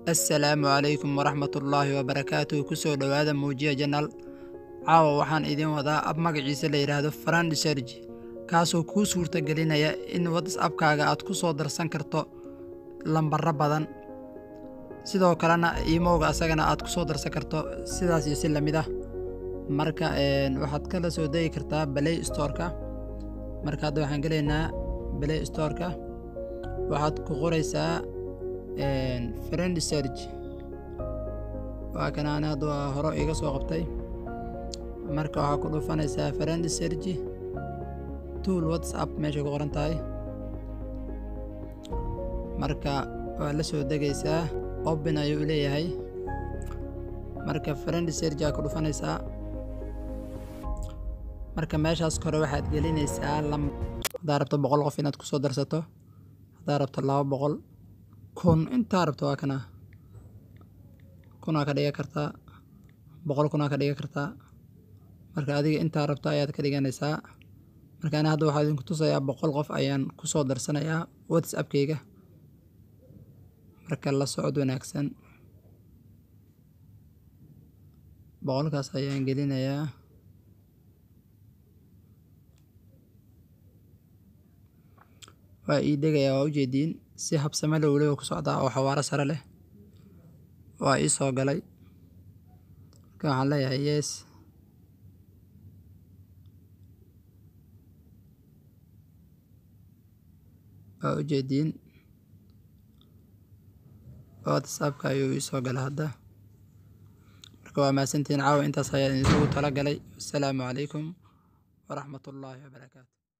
Assalaamu calaykum waraxmatullaahi wabarakaatuh. Kusoo dhowaada Muujiya Channel. Caawa waxaan idin wadaa app magaciisa la yidhaahdo Friend Search, kaasoo kuu suurtagelinaya in WhatsApp-kaaga aad ku soo darsan karto lambaro badan, sidoo kalena imo-ga asagana aad ku soo darsan karto sidaas iyo si lamid ah. Marka waxaad kala soo degi kartaa Play Store-ka. Marka hadda waxaan gelaynaa Play Store-ka, waxaad ku qoraysaa Friend Search. Waa kana, ani hadda waa hore iga soo qabtay. Marka waxaa ku dhufanaysaa Friend Search tool WhatsApp meesha ku qoran tahay. Marka waa la soo degaysaa, open ayuu leeyahay. Marka Friend Search aa ku dhufanaysaa. Marka meeshaas kore waxaad gelinaysaa haddaa rabto 100 qof inaad kusoo darsato, haddaa rabto 200, 1000, intaa rabto. Waa kana, 1000 aa ka dhigan kartaa, 100,000 aa ka dhigan kartaa. Marka adiga intaa rabto ayaad ka dhiganaysaa. Marka ani hadda waxaa idinku tusayaa 100 qof ayaan kusoo darsanayaa WhatsApp-kayga. Marka la socod wanaagsan. 100-kaas ayaan gelinayaa. Waa ii degayaa, waa ujeediin, si habsame leh weliba ku socdaa oo xawaaro sare leh. Waa ii soo galay. Marka waxaan leeyahay yes. Waa ujeediin, WhatsApp-ka ayuu ii soo galay hadda. Marka waa mahadsantihiin. Caawa intaas ayaa idinkugu talagalay. Wassalaamu calaykum waraxmatullaahi wabarakaatu.